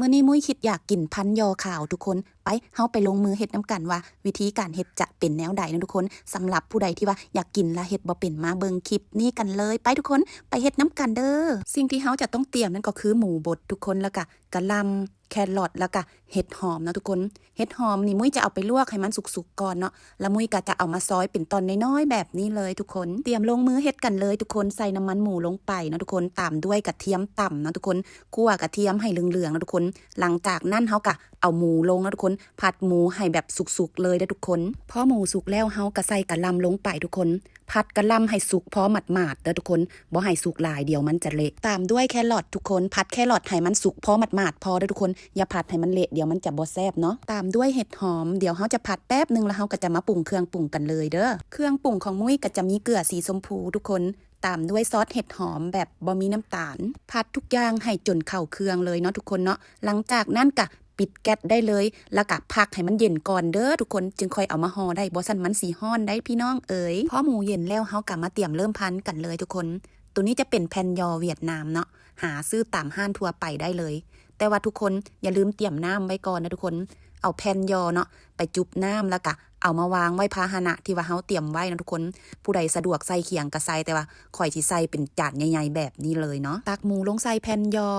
ມື້ນີ້ມຸ້ຍຄິດຢາກກິນພັນຍໍ່ຂາວທຸກຄົນ. ໄປ ເຮົາໄປລົງມືເຮັດນຳກັນວ່າວິທີການເຮັດຈະເປັນແນວໃດເນາະທຸກຄົນ. ສຳລັບຜູ້ໃດທີ່ວ່າຢາກກິນລະເຮັດບໍ່ເປັນ ມາເບິ່ງຄລິບນີ້ກັນເລີຍ. ໄປທຸກຄົນ ໄປເຮັດນຳກັນເດີ້. ສິ່ງທີ່ເຮົາຈະຕ້ອງຕຽມນັ້ນກໍຄືໝູບົດທຸກຄົນ ແລ້ວກະກະຫຼ່ຳ, ແຄຣອດ ແລ້ວກະເຫັດຫອມເນາະທຸກຄົນ. ເຫັດຫອມນີ້ມຸ້ຍຈະເອົາໄປລວກໃຫ້ມັນສຸກໆກ່ອນເນາະ ລະມຸ້ຍກະຈະເອົາມາຊອຍເປັນຕອນນ້ອຍໆແບບນີ້ເລີຍທຸກຄົນ. ຕຽມລົງມືເຮັດກັນເລີຍທຸກຄົນ. ໃສ່ນ້ຳມັນໝູລົງໄປເນາະທຸກຄົນ ຕາມດ້ວຍກະທຽມຕຳເນາະທຸກຄົນ. ຂົ້ວກະທຽມໃຫ້ເຫຼືອງໆເນາະທຸກຄົນ. ຫຼັງຈາກນັ້ນເຮົາກະເອົາໝູລົງເນາະທຸກຄົນ ຜັດໝູໃຫ້ແບບສຸກໆເລີຍເດີ້ທຸກຄົນ. ພໍໝູສຸກແລ້ວເຮົາກະໃສ່ກະຫຼ່ຳລົງໄປທຸກຄົນ. ຜັດກະຫຼ່ຳໃຫ້ສຸກພໍໝາດໆເດີ້ທຸກຄົນ ບໍ່ໃຫ້ສຸກຫຼາຍ ດຽວມັນຈະເລະ. ຕາມດ້ວຍແຄຣອດທຸກຄົນ ຜັດແຄຣອດໃຫ້ມັນສຸກພໍໝາດໆພໍເດີ້ທຸກຄົນ ຢ່າຜັດໃຫ້ມັນເລະ ດຽວມັນຈະບໍ່ແຊບເນາະ. ຕາມດ້ວຍເຫັດຫອມ ດຽວເຮົາຈະຜັດແປັບໜຶ່ງ ແລ້ວເຮົາກະຈະມາປຸງເຄື່ອງປຸງກັນເລີຍເດີ້. ເຄື່ອງປຸງຂອງມຸ້ຍກະຈະມີເກືອສີຊົມພູທຸກຄົນ ຕາມດ້ວຍຊອສເຫັດຫອມແບບບໍ່ມີນ້ຳຕານ. ຜັດທຸກຢ່າງໃຫ້ຈົນເຂົ້າເຄື່ອງເລີຍເນາະທຸກຄົນເນາະ. ຫຼັງຈາກນັ້ນກະ ປິດແກັສໄດ້ເລີຍ ແລ້ວກະພັກໃຫ້ມັນເຢັນກ່ອນເດີ້ທຸກຄົນ ຈຶ່ງຄ່ອຍເອົາມາຫໍ່ໄດ້ ບໍ່ຊັ້ນມັນຊິຮ້ອນໄດ໋ພີ່ນ້ອງເອີຍ. ພໍໝູເຢັນແລ້ວເຮົາກະມາຕຽມເລີ່ມພັນກັນເລີຍທຸກຄົນ. ໂຕນີ້ຈະເປັນແຜ່ນຍໍ່ຫວຽດນາມເນາະ ຫາຊື້ຕາມຮ້ານທົ່ວໄປໄດ້ເລີຍ. ແຕ່ວ່າທຸກຄົນຢ່າລືມຕຽມນ້ຳໄວ້ກ່ອນນະທຸກຄົນ. ເອົາແຜ່ນຍໍ່ເນາະໄປຈຸບນ້ຳ ແລ້ວກະເອົາມາວາງໄວ້ພາຫະນະທີ່ວ່າເຮົາຕຽມໄວ້ເນາະທຸກຄົນ. ຜູ້ໃດສະດວກໃສ່ຄຽງກະໃສ່ ແຕ່ວ່າຂ້ອຍຊິໃສ່ເປັນຈານໃຫຍ່ໆແບບນີ້ເລີຍເນາະ. ຕັກໝູລົງໃສ່ແຜ່ນຍໍ່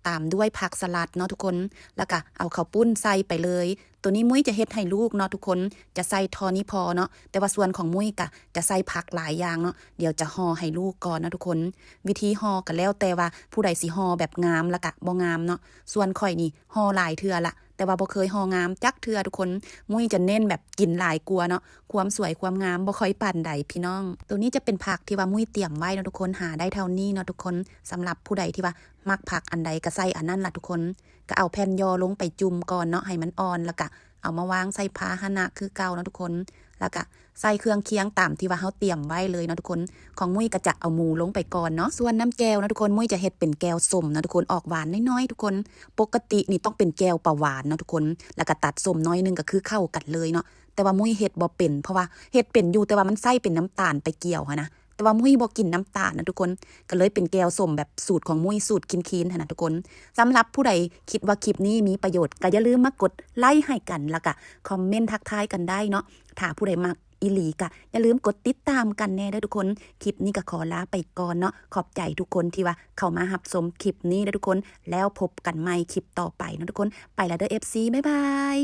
ຕາມດ້ວຍຜັກສະຫຼັດເນາະທຸກຄົນ ແລ້ວກະເອົາເຂົ້າປຸ້ນໃສ່ໄປເລີຍ. ໂຕນີ້ມຸ້ຍຈະເຮັດໃຫ້ລູກເນາະທຸກຄົນ ຈະໃສ່ທໍ່ນີ້ພໍເນາະ ແຕ່ວ່າສ່ວນຂອງມຸ້ຍກະຈະໃສ່ຜັກຫຼາຍຢ່າງເນາະ ດຽວຈະຫໍ່ໃຫ້ລູກກ່ອນເນາະທຸກຄົນ. ວິທີຫໍ່ກະແລ້ວແຕ່ວ່າຜູ້ໃດຊິຫໍ່ແບບງາມ ແລ້ວກະບໍ່ງາມເນາະ. ສ່ວນຂ້ອຍນີ້ຫໍ່ຫຼາຍເທື່ອລະ ແຕ່ວ່າບໍ່ເຄີຍຫໍ່ງາມຈັກເທື່ອທຸກຄົນ. ມຸ້ຍຈະເນັ້ນແບບກິນຫຼາຍກວ່າເນາະ ຄວາມສວຍຄວາມງາມບໍ່ຄ່ອຍປານໃດພີ່ນ້ອງ. ໂຕນີ້ຈະເປັນຜັກທີ່ວ່າມຸ້ຍຕຽມໄວ້ເນາະທຸກຄົນ ຫາໄດ້ເທົ່ານີ້ເນາະທຸກຄົນ. ສຳລັບຜູ້ໃດທີ່ວ່າ ມັກຜັກອັນໃດກະໃສ່ອັນນັ້ນລະທຸກຄົນ. ກະເອົາແຜ່ນຍໍ່ລົງໄປຈຸ່ມກ່ອນເນາະ ໃຫ້ມັນອ່ອນ ແລ້ວກະເອົາມາວາງໃສ່ພາຫະນະຄືເກົ່າເນາະທຸກຄົນ ແລ້ວກະໃສ່ເຄື່ອງຄຽງຕາມທີ່ວ່າເຮົາຕຽມໄວ້ເລີຍເນາະທຸກຄົນ. ຂອງມຸ້ຍກະຈະເອົາໝູລົງໄປກ່ອນເນາະ. ສ່ວນນ້ຳແຈ່ວເນາະທຸກຄົນ ມຸ້ຍຈະເຮັດເປັນແຈ່ວສົ້ມເນາະທຸກຄົນ ອອກຫວານນ້ອຍໆທຸກຄົນ. ປົກກະຕິນີ້ຕ້ອງເປັນແຈ່ວປາຫວານເນາະທຸກຄົນ ແລ້ວກະຕັດສົ້ມໜ້ອຍໜຶ່ງກະຄືເຂົ້າກັນເລີຍເນາະ. ແຕ່ວ່າມຸ້ຍເຮັດບໍ່ເປັນ ເພາະວ່າເຮັດເປັນຢູ່ ແຕ່ວ່າມັນໃຊ້ເປັນນ້ຳຕານໄປກ່ຽວຫັ້ນນະ ແຕ່ວ່າມຸ້ຍບໍ່ກິນນ້ຳຕານນະທຸກຄົນ ກະເລີຍເປັນແຈ່ວສົ້ມແບບສູດຂອງມຸ້ຍ ສູດຄລີນໆຫັ້ນນະທຸກຄົນ. ສຳລັບຜູ້ໃດຄິດວ່າຄລິບນີ້ມີປະໂຫຍດ ກະຢ່າລືມມາກົດໄລໃຫ້ກັນ ແລ້ວກະຄອມເມັນທັກທາຍກັນໄດ້ເນາະ. ຖ້າຜູ້ໃດມັກອີ່ຫຼີກະຢ່າລືມກົດຕິດຕາມກັນແດ່ເດີ້ທຸກຄົນ. ຄລິບນີ້ກະຂໍລາໄປກ່ອນເນາະ. ຂອບໃຈທຸກຄົນທີ່ວ່າເຂົ້າມາຮັບຊົມຄລິບນີ້ເດີ້ທຸກຄົນ ແລ້ວພົບກັນໃໝ່ຄລິບຕໍ່ໄປເນາະທຸກຄົນ. ໄປລະເດີ້ ເອັຟຊີ ບາຍບາຍ.